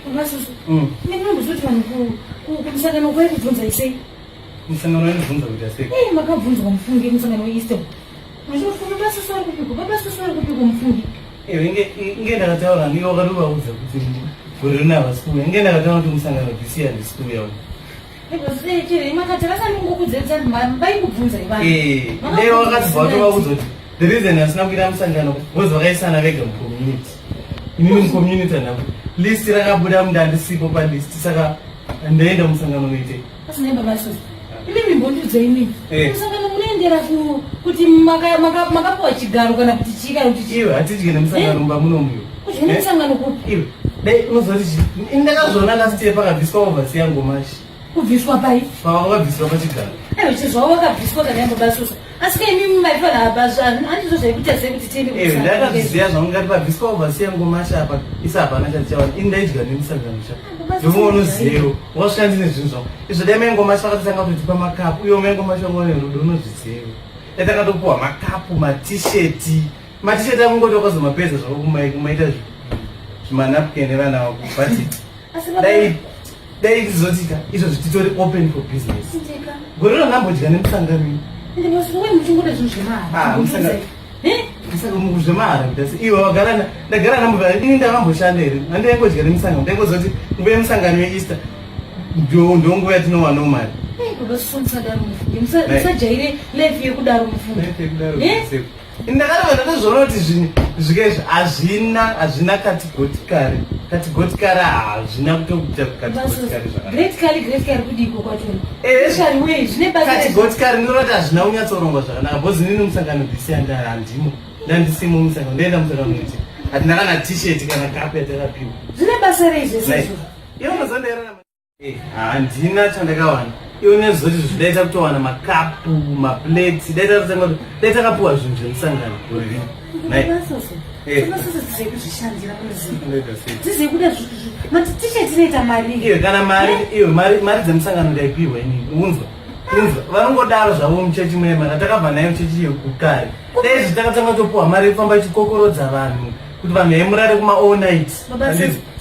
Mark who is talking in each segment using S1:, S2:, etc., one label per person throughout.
S1: Baba Susu, ndinombozoti vanhu kumusangano kwaikubvunza isei?
S2: Musangano wainobvunza kuita sei?
S1: Ei, makabvunzwa mufungi musangano weEaster. Muchifunga Baba Susu vari kupiko? Baba Susu vari kupiko mufungi?
S2: Ewe inge ndakataura ndiwe wakatovaudza kuti gore rino havasi kuuya. Inge ndakataura kuti musangano this year handisi kuuya. Dai wakatibva watovaudza kuti the reason asina kuita musangano because vakaisana vega mucommunity. Inini mucommunity handina list rakabuda mundandisipo palist saka ndaenda musangano unoitei?
S1: Asi Baba Susu, imi mimbondiudza imi. Musangano munoendera kuti makapuwa chigaro kana kuti chii kana kuti chii?
S2: Iwe hatidye nemusangano mumba munomu iwe.
S1: Kudya nemusangano kupi?
S2: Iwe dai unozoti chii? Ndakazviona last year pakabviswa overseer Ngomashi.
S1: Kubviswa pai?
S2: Pavakabviswa pachigaro.
S1: Aiwa chizvavo vakabviswa kana Baba Susu. Asi ke imi maifana apa handizvo zvaikuita sei kuti tiende
S2: kumusangano? Ndakazviziva zvangu ngati pabviswa overseer Ngomashi apa isa hapana chatichawana. Ini ndaidya nemusangano cha. Ndofunga unoziva. Wasvika ndine zvinhu zvangu. Izvo dai mai Ngomashi vakatotanga kutotipa makapu. Uyo mai Ngomashi wanga une rudo unozviziva. Dai takatopuwa makapu, matisheti. Matisheti akungoti wakazomapedza zvako kumaita zvimanapkin nevana vako. But dai dai tizotika izvo zvititori open for business. Gore rino ndambodya nemusangano ini.
S1: Ah, musangano.
S2: Zvemahara kuita sei? Iwe wagara ndagara ndambogara ini ndakamboshanda here? Handaingodya nemusangano. Ndaingoziva kuti nguva yemusangano yeEaster ndonguva yatinowanawo mari.
S1: Baba Susu musadaro mufunge. Musajaire life yekudaro mufunge.
S2: Life yekudaro. Ndakareva ndakazviona kuti zvinhu zvika izvi hazvina hazvina katigotikari katigotikari hazvina kutokuita katigotikari
S1: zvakanaka. Great kali great kali kudiko kwachona. Especially way zvine basa.
S2: Katigotikari ndinoti hazvina kunyatsorongwa zvakanaka because inini musangano this year handimo ndandisimo musangano ndaenda musangano kuti hatina kana t-shirt kana kapu yatakapiwa.
S1: Zvine basa rei zvese izvozvo?
S2: Iwe unozondaerana Handina chandakawana. Iwe unezoti zvidaita kutowana makapu, maplates, daita dai takapuwa zvinhu zvemusangano gore rino.
S1: Nai.
S2: Iwe kana mari, iwe mari mari dzemusangano ndaipiwa inini. Unzwa. Unzwa. Vanongodaro zvavo muchechi muye mara takabva nayo chechi yekukare. Dai izvi takatanga kutopuwa mari yekufamba ichikokorodza vanhu kuti vanhu yaimurare kuma all night.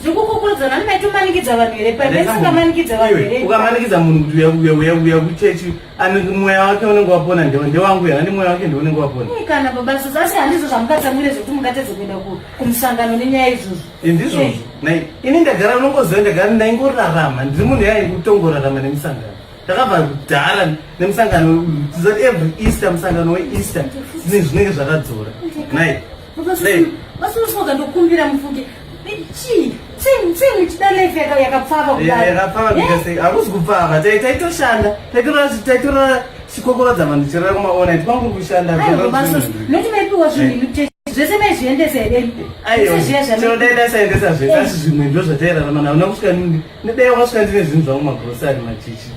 S1: Zvekukokorodza vanhu maitomanikidza vanhu here? Paisinga vanhu here?
S2: Ukamanikidza munhu kuti uya uya uya uya kuchechi ani mweya wake unenge wapona ndewa ndewangu here? Ani mweya wake ndiwo unenge wapona.
S1: Kana Baba Susu, asi handizvo zvamukatsamwire zvekuti mungatadze kuenda kumusangano nenyaya izvozvo.
S2: Ndizvozvo. Nai ini ndagara unongoziva ndagara ndaingorarama ndiri munhu yaingotongorarama nemusangano. Ndakabva kudhara nemusangano tizati every Easter musangano weEaster zvinhu zvinenge zvakadzora. Nai.
S1: Baba Susu ndokumbira mufunge. Chii? Sei sei muchida life yakapfava kudaro?
S2: Yakapfava kuita sei? Hakusi kupfava. Taitoshanda. Taitora taitora chikokorodza vanhu chirara kuma all night kwangu kushanda.
S1: Aiwa Baba Susu. Noti maipiwa zvinhu imi kuchechi. Zvese maizviendesa here?
S2: Aiwa. Chero dai ndaisaendesa zvese asi zvimwe ndizvo zvatairarama navo. Nakusvika dai wakasvika ndine zvinhu zvangu magrosari machichi.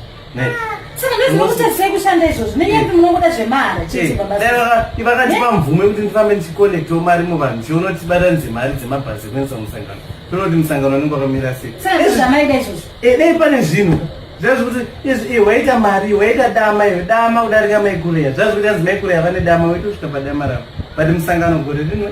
S1: Saka ndozvinokutarisai kushanda izvozvo nenyaya yekuti munongoda zvemahara chete Baba Susu.
S2: Vakandipa mvumo yekuti ndifambe ndichikolektawo mari muvanhu ndichiona kuti tibatanidze mari dzemabhazi ekuendesa musangano. Toona kuti musangano unenge wakamira sei.
S1: Saka ndozvamaida izvozvo.
S2: Dai pane zvinhu zvazvikuti izvi waita mari waita dama iwe dama kudarika maikureya zvazvikuti anzi maikureya vane dama waitosvika padama ravo but musangano gore rino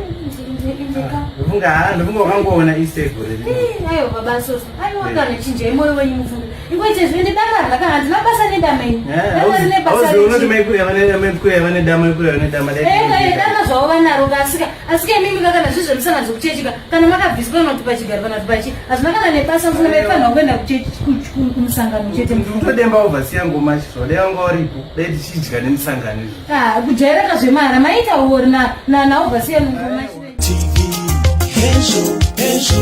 S2: ndofunga ha ndofunga wakangoona Easter gore rino.
S1: Aiwa Baba Susu, aiwa kana chinjai moyo wenyu mufunge. Ingoite zvine dama raka handina basa nedama ini. Dama rine basa.
S2: Auzi unoti maikureya vane maikureya vane dama maikureya vane dama
S1: dai. Eh dama zvavo vanaro asika asika imimi kana zvizve musangano zvekuchechi kana makabviswa kana kuti pachigaro kana kuti pachi hazvina kana nebasa musina maifanira kuenda kuchechi kumusangano chete.
S2: Ndodemba overseer Ngoma chizvo dai wanga uripo dai tichidya nemusangano izvo.
S1: Ah, kujaira kazvemara maita uori na na na overseer Ngoma.
S3: TV, Hezho, Hezho,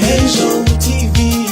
S3: Hezho TV.